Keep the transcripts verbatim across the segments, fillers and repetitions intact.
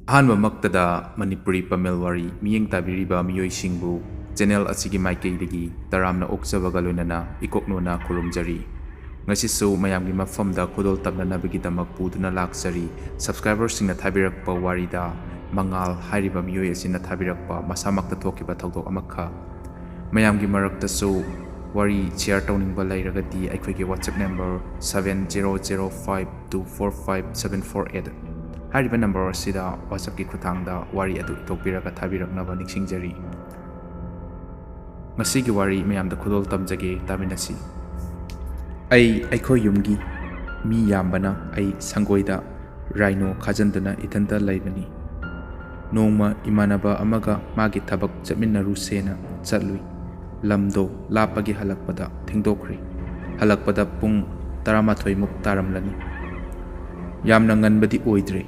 ꯑꯍꯥꯟꯕꯃꯛꯇꯗ ꯃꯅꯤꯄꯨꯔꯤ ꯄꯥꯃꯦꯜ ꯋꯥꯔꯤ ꯃꯤꯠꯌꯦꯡ ꯇꯥꯕꯤꯔꯤꯕ ꯃꯤꯑꯣꯏꯁꯤꯡꯕꯨ ꯆꯦꯅꯦꯜ ꯑꯁꯤꯒꯤ ꯃꯥꯏꯀꯩꯗꯒꯤ ꯇꯔꯥꯝꯅ ꯑꯣꯛꯆꯕꯒ ꯂꯣꯏꯅꯅ ꯏꯀꯣꯛꯅꯣꯅ ꯈꯨꯔꯨꯝꯖꯔꯤ꯫ ꯉꯁꯤꯁꯨ ꯃꯌꯥꯝꯒꯤ ꯃꯐꯝꯗ ꯈꯨꯗꯣꯜ ꯇꯝꯅꯅꯕꯒꯤꯗꯃꯛ ꯄꯨꯗꯨꯅ ꯂꯥꯛꯆꯔꯤ꯫ ꯁꯕꯁꯀ꯭ꯔꯥꯏꯕꯔꯁꯤꯡꯅ ꯊꯥꯕꯤꯔꯛꯄ ꯋꯥꯔꯤꯗ ꯃꯉꯥꯜ ꯍꯥꯏꯔꯤꯕ ꯃꯤꯑꯣꯏ ꯑꯁꯤꯅ ꯊꯥꯕꯤꯔꯛꯄ ꯃꯁꯥꯃꯛꯇ ꯊꯣꯛꯈꯤꯕ ꯊꯧꯗꯣꯛ ꯑꯃꯈꯛ꯫ ꯃꯌꯥꯝꯒꯤ ꯃꯔꯛꯇꯁꯨ ꯋꯥꯔꯤ ꯁꯤꯌꯔ ꯇꯧꯅꯤꯡꯕ ꯂꯩꯔꯒꯗꯤ ꯑꯩꯈꯣꯏꯒꯤ WhatsApp number seven zero zero five two four five seven four eight ꯍꯥꯏꯔꯤꯕ ꯅꯝꯕꯔ ꯑꯁꯤꯗ WhatsAppꯀꯤ ꯈꯨꯠꯊꯥꯡꯗ ꯋꯥꯔꯤ ꯑꯗꯨ ꯏꯊꯣꯛꯄꯤꯔꯒ ꯊꯥꯕꯤꯔꯛꯅꯕ ꯅꯤꯡꯁꯤꯡꯖꯔꯤ꯫ ꯉꯁꯤꯒꯤ ꯋꯥꯔꯤ ꯃꯌꯥꯝꯗ ꯈꯨꯗꯣꯜ ꯇꯝꯖꯒꯦ, ꯇꯥꯃꯤꯟꯅꯁꯤ꯫ ꯑꯩ ꯑꯩꯈꯣꯏ ꯌꯨꯝꯒꯤ ꯃꯤ ꯌꯥꯝꯕꯅ ꯑꯩ ꯁꯪꯒꯣꯏꯗ ꯔꯥꯏꯅꯣ ꯈꯥꯖꯤꯟꯗꯨꯅ ꯏꯊꯟꯇ ꯂꯩꯕꯅꯤ꯫ ꯅꯣꯡꯃ ꯏꯃꯥꯟꯅꯕ ꯑꯃꯒ ꯃꯥꯒꯤ ꯊꯕꯛ ꯆꯠꯃꯤꯟꯅꯔꯨꯁꯦꯅ ꯆꯠꯂꯨꯏ꯫ ꯂꯝꯗꯣ ꯂꯥꯞꯄꯒꯤ ꯍꯜꯂꯛꯄꯗ ꯊꯦꯡꯗꯣꯛꯈ꯭ꯔꯦ꯫ ꯍꯜꯂꯛꯄꯗ ꯄꯨꯡ ꯇꯔꯥꯃꯥꯊꯣꯏꯃꯨꯛ ꯇꯥꯔꯝꯂꯅꯤ꯫ ꯌꯥꯝꯅ ꯉꯟꯕꯗꯤ ꯑꯣꯏꯗ꯭ꯔꯦ꯫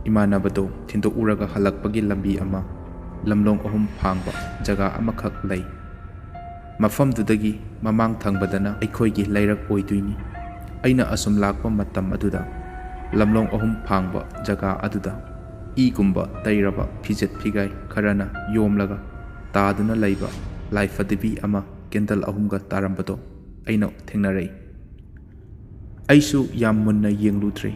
ꯏꯃꯥꯟꯅꯕꯗꯣ ꯊꯤꯟꯗꯣꯛꯎꯔꯒ ꯍꯜꯂꯛꯄꯒꯤ ꯂꯝꯕꯤ ꯑꯃ ꯂꯝꯂꯣꯡ ꯑꯍꯨꯝ ꯐꯥꯡꯕ ꯖꯒꯥ ꯑꯃꯈꯛ ꯂꯩ꯫ ꯃꯐꯝꯗꯨꯗꯒꯤ ꯃꯃꯥꯡ ꯊꯪꯕꯗꯅ ꯑꯩꯈꯣꯏꯒꯤ ꯂꯩꯔꯛ ꯑꯣꯏꯗꯣꯏꯅꯤ꯫ ꯑꯩꯅ ꯑꯁꯨꯝ ꯂꯥꯛꯄ ꯃꯇꯝ ꯑꯗꯨꯗ ꯂꯝꯂꯣꯡ ꯑꯍꯨꯝ ꯐꯥꯡꯕ ꯖꯒꯥ ꯑꯗꯨꯗ ꯏꯒꯨꯝꯕ ꯇꯩꯔꯕ ꯐꯤꯖꯦꯠ ꯐꯤꯒꯥꯏ ꯈꯔꯅ ꯌꯣꯝꯂꯒ ꯇꯥꯗꯨꯅ ꯂꯩꯕ ꯂꯥꯏꯐꯗꯤꯕꯤ ꯑꯃ ꯀꯦꯟꯗꯜ ꯑꯍꯨꯝꯒ ꯇꯥꯔꯝꯕꯗꯣ ꯑꯩꯅ ꯊꯦꯡꯅꯔꯛꯏ꯫ ꯑꯩꯁꯨ ꯌꯥꯝ ꯃꯨꯟꯅ ꯌꯦꯡꯂꯨꯗ꯭ꯔꯦ꯫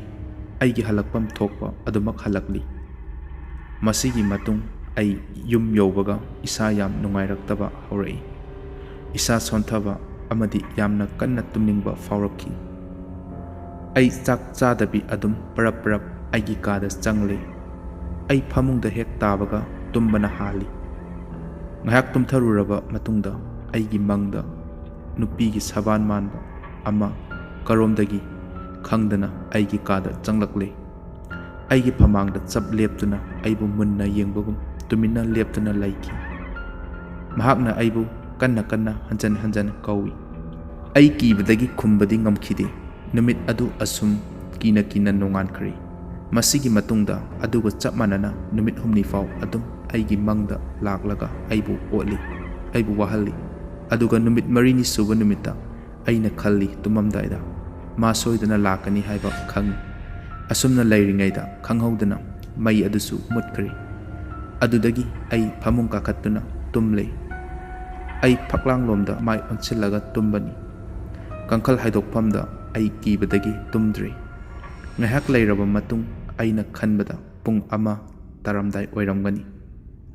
ꯑꯩꯒꯤ ꯍꯜꯂꯛꯐꯝ ꯊꯣꯛꯄ ꯑꯗꯨꯃꯛ ꯍꯜꯂꯛꯂꯤ꯫ ꯃꯁꯤꯒꯤ ꯃꯇꯨꯡ ꯑꯩ ꯌꯨꯝ ꯌꯧꯕꯒ ꯏꯁꯥ ꯌꯥꯝ ꯅꯨꯡꯉꯥꯏꯔꯛꯇꯕ ꯍꯧꯔꯛꯏ꯫ ꯏꯁꯥ ꯁꯣꯟꯊꯕ ꯑꯃꯗꯤ ꯌꯥꯝꯅ ꯀꯟꯅ ꯇꯨꯝꯅꯤꯡꯕ ꯐꯥꯎꯔꯛꯈꯤ꯫ ꯑꯩ ꯆꯥꯛ ꯆꯥꯗꯕꯤ ꯑꯗꯨꯝ ꯄꯔꯞ ꯄꯔꯞ ꯑꯩꯒꯤ ꯀꯥꯗ ꯆꯪꯂꯦ꯫ ꯑꯩ ꯐꯃꯨꯡꯗ ꯍꯦꯛ ꯇꯥꯕꯒ ꯇꯨꯝꯕꯅ ꯍꯥꯜꯂꯤ꯫ ꯉꯥꯏꯍꯥꯛ ꯇꯨꯝꯊꯔꯨꯔꯕ ꯃꯇꯨꯡꯗ ꯑꯩꯒꯤ ꯃꯪꯗ ꯅꯨꯄꯤꯒꯤ ꯁꯕꯥꯟ ꯃꯥꯟꯕ ꯑꯃ ꯀꯔꯣꯝꯗꯒꯤ ꯈꯪꯗꯅ ꯑꯩꯒꯤ ꯀꯥꯗ ꯆꯪꯂꯛꯂꯦ꯫ ꯑꯩꯒꯤ ꯐꯃꯥꯡꯗ ꯆꯞ ꯂꯦꯞꯇꯨꯅ ꯑꯩꯕꯨ ꯃꯨꯟꯅ ꯌꯦꯡꯕꯒꯨꯝ ꯇꯨꯃꯤꯟꯅ ꯂꯦꯞꯇꯨꯅ ꯂꯩꯈꯤ꯫ ꯃꯍꯥꯛꯅ ꯑꯩꯕꯨ ꯀꯟꯅ ꯀꯟꯅ ꯍꯟꯖꯟ ꯍꯟꯖꯟ ꯀꯧꯏ꯫ ꯑꯩ ꯀꯤꯕꯗꯒꯤ ꯈꯨꯝꯕꯗꯤ ꯉꯝꯈꯤꯗꯦ꯫ ꯅꯨꯃꯤꯠ ꯑꯗꯨ ꯑꯁꯨꯝ ꯀꯤꯅ ꯀꯤꯅ ꯅꯣꯡꯉꯥꯟꯈ꯭ꯔꯦ꯫ ꯃꯁꯤꯒꯤ ꯃꯇꯨꯡꯗ ꯑꯗꯨꯒ ꯆꯞ ꯃꯥꯟꯅꯅ ꯅꯨꯃꯤꯠ ꯍꯨꯝꯅꯤ ꯐꯥꯎ ꯑꯗꯨꯝ ꯑꯩꯒꯤ ꯃꯪꯗ ꯂꯥꯛꯂꯒ ꯑꯩꯕꯨ ꯑꯣꯠꯂꯤ, ꯑꯩꯕꯨ ꯋꯥꯍꯜꯂꯤ꯫ ꯑꯗꯨꯒ ꯅꯨꯃꯤꯠ ꯃꯔꯤꯅꯤ ꯁꯨꯕ ꯅꯨꯃꯤꯠꯇ ꯑꯩꯅ ꯈꯜꯂꯤ ꯇꯨꯝꯃꯝꯗꯥꯏꯗ ꯃꯥ ꯁꯣꯏꯗꯅ ꯂꯥꯛꯀꯅꯤ ꯍꯥꯏꯕ ꯈꯪꯏ꯫ ꯑꯁꯨꯝꯅ ꯂꯩꯔꯤꯉꯩꯗ ꯈꯪꯍꯧꯗꯅ ꯃꯩ ꯑꯗꯨꯁꯨ ꯃꯨꯠꯈ꯭ꯔꯦ꯫ ꯑꯗꯨꯗꯒꯤ ꯑꯩ ꯐꯃꯨꯡ ꯀꯥꯈꯠꯇꯨꯅ ꯇꯨꯝꯂꯦ꯫ ꯑꯩ ꯐꯛꯂꯥꯡꯂꯣꯝꯗ ꯃꯥꯏ ꯑꯣꯟꯁꯤꯜꯂꯒ ꯇꯨꯝꯕꯅꯤ꯫ ꯀꯥꯡꯈꯜ ꯍꯥꯏꯗꯣꯛꯐꯝꯗ ꯑꯩ ꯀꯤꯕꯗꯒꯤ ꯇꯨꯝꯗ꯭ꯔꯦ꯫ ꯉꯥꯏꯍꯥꯛ ꯂꯩꯔꯕ ꯃꯇꯨꯡ, ꯑꯩꯅ ꯈꯟꯕꯗ ꯄꯨꯡ ꯑꯃ ꯇꯥꯔꯝꯗꯥꯏ ꯑꯣꯏꯔꯝꯒꯅꯤ꯫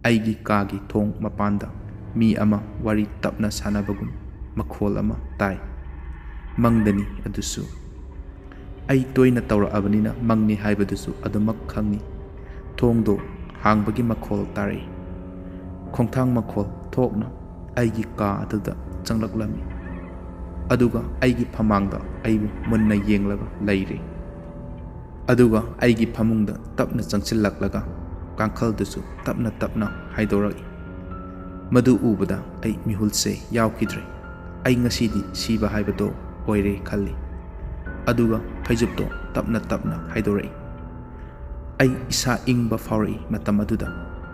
ꯑꯩꯒꯤ ꯀꯥꯒꯤ ꯊꯣꯡ ꯃꯄꯥꯟꯗ ꯃꯤ ꯑꯃ ꯋꯥꯔꯤ ꯇꯞꯅ ꯁꯥꯟꯅꯕꯒꯨꯝ ꯃꯈꯣꯜ ꯑꯃ ꯇꯥꯏ꯫ ꯃꯪꯗꯅꯤ ꯑꯗꯨꯁꯨ꯫ ꯑꯩ ꯇꯣꯏꯅ ꯇꯧꯔꯛꯑꯕꯅꯤꯅ ꯃꯪꯅꯤ ꯍꯥꯏꯕꯗꯨꯁꯨ ꯑꯗꯨꯃꯛ ꯈꯪꯏ꯫ ꯊꯣꯡꯗꯣ ꯍꯥꯡꯕꯒꯤ ꯃꯈꯣꯜ ꯇꯥꯔꯛꯏ꯫ ꯈꯣꯡꯊꯥꯡ ꯃꯈꯣꯜ ꯊꯣꯛꯅ ꯑꯩꯒꯤ ꯀꯥ ꯑꯗꯨꯗ ꯆꯪꯂꯛꯂꯝꯃꯤ꯫ ꯑꯗꯨꯒ ꯑꯩꯒꯤ ꯐꯃꯥꯡꯗ ꯑꯩꯕꯨ ꯃꯨꯟꯅ ꯌꯦꯡꯂꯒ ꯂꯩꯔꯦ꯫ ꯑꯗꯨꯒ ꯑꯩꯒꯤ ꯐꯃꯨꯡꯗ ꯇꯞꯅ ꯆꯪꯁꯤꯜꯂꯛꯂꯒ ꯀꯥꯡꯈꯜꯗꯨꯁꯨ ꯇꯞꯅ ꯇꯞꯅ ꯍꯥꯏꯗꯣꯔꯛꯏ꯫ ꯃꯗꯨ ꯎꯕꯗ ꯑꯩ ꯃꯤꯍꯨꯜꯁꯦ ꯌꯥꯎꯈꯤꯗ꯭ꯔꯦ꯫ ꯑꯩ ꯉꯁꯤꯗꯤ ꯁꯤꯕ ꯍꯥꯏꯕꯗꯣ ꯑꯣꯏꯔꯦ ꯈꯜꯂꯤ꯫ ꯑꯗꯨꯒ ꯐꯩꯖꯨꯞꯇꯣ ꯇꯞꯅ ꯇꯞꯅ ꯍꯥꯏꯗꯣꯔꯛꯏ꯫ ꯑꯩ ꯏꯁꯥ ꯏꯪꯕ ꯐꯥꯎꯔꯛꯏ꯫ ꯃꯇꯝ ꯑꯗꯨꯗ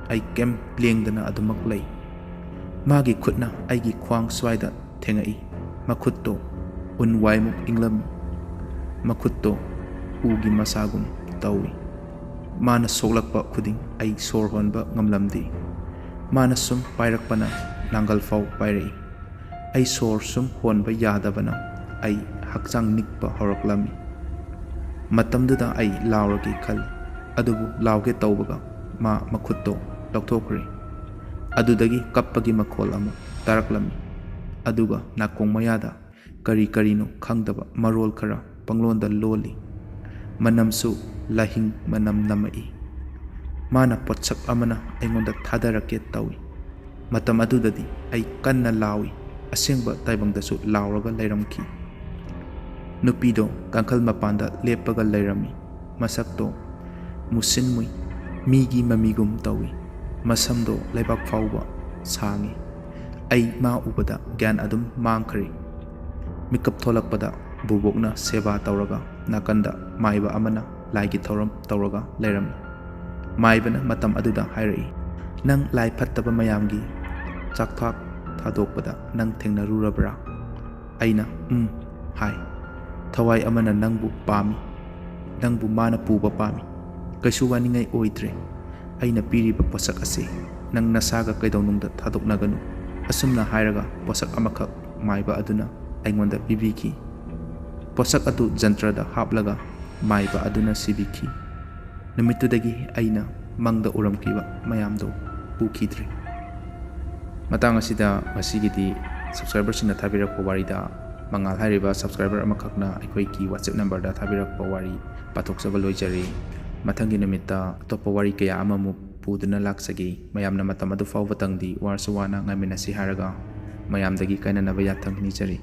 ꯑꯩ ꯀꯩꯝ ꯂꯦꯡꯗꯅ ꯑꯗꯨꯃꯛ ꯂꯩ꯫ ꯃꯥꯒꯤ ꯈꯨꯠꯅ ꯑꯩꯒꯤ ꯈ꯭ꯋꯥꯡ ꯁ꯭ꯋꯥꯏꯗ ꯊꯦꯡꯉꯛꯏ꯫ ꯃꯈꯨꯠꯇꯣ ꯎꯟ ꯋꯥꯏꯃꯨꯛ ꯏꯪꯂꯝꯃꯤ꯫ ꯃꯈꯨꯠꯇꯣ ꯎꯒꯤ ꯃꯁꯥꯒꯨꯝ ꯇꯧꯏ꯫ ꯃꯥꯅ ꯁꯣꯛꯂꯛꯄ ꯈꯨꯗꯤꯡ ꯑꯩ ꯁꯣꯔ ꯍꯣꯟꯕ ꯉꯝꯂꯝꯗꯦ꯫ ꯃꯥꯅ ꯁꯨꯝ ꯄꯥꯏꯔꯛꯄꯅ ꯅꯥꯡꯒꯜ ꯐꯥꯎ ꯄꯥꯏꯔꯛꯏ꯫ ꯑꯩ ꯁꯣꯔ ꯁꯨꯝ ꯍꯣꯟꯕ ꯌꯥꯗꯕꯅ ꯑꯩ ꯍꯛꯆꯥꯡ ꯅꯤꯛꯄ ꯍꯧꯔꯛꯂꯝꯃꯤ꯫ ꯃꯇꯝꯗꯨꯗ ꯑꯩ ꯂꯥꯎꯔꯒꯦ ꯈꯜꯂꯤ, ꯑꯗꯨꯕꯨ ꯂꯥꯎꯒꯦ ꯇꯧꯕꯒ ꯃꯥ ꯃꯈꯨꯠꯇꯣ ꯂꯧꯊꯣꯛꯈ꯭ꯔꯦ꯫ ꯑꯗꯨꯗꯒꯤ ꯀꯞꯄꯒꯤ ꯃꯈꯣꯜ ꯑꯃꯨꯛ ꯇꯥꯔꯛꯂꯝꯃꯤ꯫ ꯑꯗꯨꯒ ꯅꯥꯀꯣꯡ ꯃꯌꯥꯗ ꯀꯔꯤ ꯀꯔꯤꯅꯣ ꯈꯪꯗꯕ ꯃꯔꯣꯜ ꯈꯔ ꯄꯪꯂꯣꯟꯗ ꯂꯣꯜꯂꯤ꯫ ꯃꯅꯝꯁꯨ ꯂꯍꯤꯡ ꯃꯅꯝ ꯅꯝꯃꯛꯏ꯫ ꯃꯥꯅ ꯄꯣꯠꯁꯛ ꯑꯃꯅ ꯑꯩꯉꯣꯟꯗ ꯊꯥꯗꯔꯛꯀꯦ ꯇꯧꯏ꯫ ꯃꯇꯝ ꯑꯗꯨꯗꯗꯤ ꯑꯩ ꯀꯟꯅ ꯂꯥꯎꯏ, ꯑꯁꯦꯡꯕ ꯇꯥꯏꯕꯪꯗꯁꯨ ꯂꯥꯎꯔꯒ ꯂꯩꯔꯝꯈꯤ꯫ ꯅꯨꯄꯤꯗꯣ ꯀꯥꯡꯈꯜ ꯃꯄꯥꯟꯗ ꯂꯦꯞꯄꯒ ꯂꯩꯔꯝꯃꯤ꯫ ꯃꯁꯛꯇꯣ ꯃꯨꯁꯤꯟ ꯃꯨꯏ, ꯃꯤꯒꯤ ꯃꯃꯤꯒꯨꯝ ꯇꯧꯏ꯫ ꯃꯁꯝꯗꯣ ꯂꯩꯕꯥꯛ ꯐꯥꯎꯕ ꯁꯥꯡꯏ꯫ ꯑꯩ ꯃꯥ ꯎꯕꯗ ꯒ꯭ꯌꯥꯟ ꯑꯗꯨꯝ ꯃꯥꯡꯈ꯭ꯔꯦ꯫ ꯃꯤꯀꯞ ꯊꯣꯛꯂꯛꯄꯗ ꯕꯨꯕꯣꯛꯅ ꯁꯦꯕꯥ ꯇꯧꯔꯒ ꯅꯥꯀꯟꯗ ꯃꯥꯏꯕ ꯑꯃꯅ ꯂꯥꯏꯒꯤ ꯊꯧꯔꯝ ꯇꯧꯔꯒ ꯂꯩꯔꯝꯃꯤ꯫ ꯃꯥꯏꯕꯅ ꯃꯇꯝ ꯑꯗꯨꯗ ꯍꯥꯏꯔꯛꯏ, "ꯅꯪ ꯂꯥꯏ ꯐꯠꯇꯕ ꯃꯌꯥꯝꯒꯤ ꯆꯥꯛꯊꯥꯛ ꯊꯥꯗꯣꯛꯄꯗ ꯅꯪ ꯊꯦꯡꯅꯔꯨꯔꯕ꯭ꯔꯥ?" ꯑꯩꯅ "ꯎꯝ" ꯍꯥꯏ꯫ "ꯊꯋꯥꯏ ꯑꯃꯅ ꯅꯪꯕꯨ ꯄꯥꯝꯃꯤ, ꯅꯪꯕꯨ ꯃꯥꯅ ꯄꯨꯕ ꯄꯥꯝꯃꯤ꯫ "ꯀꯩꯁꯨ ꯋꯥꯅꯤꯡꯉꯥꯏ ꯑꯣꯏꯗ꯭ꯔꯦ꯫ ꯑꯩꯅ ꯄꯤꯔꯤꯕ ꯄꯣꯠꯁꯛ ꯑꯁꯤ ꯅꯪ ꯅꯁꯥꯒ ꯀꯩꯗꯧꯅꯨꯡꯗ ꯊꯥꯗꯣꯛꯅꯒꯅꯨ꯫" ꯑꯁꯨꯝꯅ ꯍꯥꯏꯔꯒ ꯄꯣꯠꯁꯛ ꯑꯃꯈꯛ ꯃꯥꯏꯕ ꯑꯗꯨꯅ ꯑꯩꯉꯣꯟꯗ ꯄꯤꯕꯤꯈꯤ꯫ ꯄꯣꯠꯁꯛ ꯑꯗꯨ ꯖꯟꯇ꯭ꯔꯗ ꯍꯥꯞꯂꯒ ꯃꯥꯏꯕ ꯑꯗꯨꯅ ꯁꯤꯕꯤꯈꯤ꯫ ꯅꯨꯃꯤꯠꯇꯨꯗꯒꯤ ꯑꯩꯅ ꯃꯪꯗ ꯎꯔꯝꯈꯤꯕ ꯃꯌꯥꯝꯗꯨ ꯎꯈꯤꯗ꯭ꯔꯦ꯫ ꯃꯇꯥꯡ ꯑꯁꯤꯗ ꯉꯁꯤꯒꯤꯗꯤ subscriberꯁꯤꯡꯅ ꯊꯥꯕꯤꯔꯛꯄ ꯋꯥꯔꯤꯗ ꯃꯉꯥꯜ ꯍꯥꯏꯔꯤꯕ subscriber ꯑꯃꯈꯛꯅ ꯑꯩꯈꯣꯏꯒꯤ WhatsApp numberꯗ ꯊꯥꯕꯤꯔꯛꯄ ꯋꯥꯔꯤ ꯄꯥꯊꯣꯛꯆꯕ ꯂꯣꯏꯖꯔꯦ꯫ ꯃꯊꯪꯒꯤ ꯅꯨꯃꯤꯠꯇ ꯑꯇꯣꯞꯄ ꯋꯥꯔꯤ ꯀꯌꯥ ꯑꯃꯃꯨꯛ ꯄꯨꯗꯨꯅ ꯂꯥꯛꯆꯒꯦ꯫ ꯃꯌꯥꯝꯅ ꯃꯇꯝ ꯑꯗꯨ ꯐꯥꯎꯕꯇꯪꯗꯤ ꯋꯥꯔꯁꯨ ꯋꯥꯅ ꯉꯥꯏꯃꯤꯟꯅꯁꯤ ꯍꯥꯏꯔꯒ ꯃꯌꯥꯝꯗꯒꯤ ꯀꯥꯏꯅꯅꯕ ꯌꯥꯊꯪ ꯅꯤꯖꯔꯤ꯫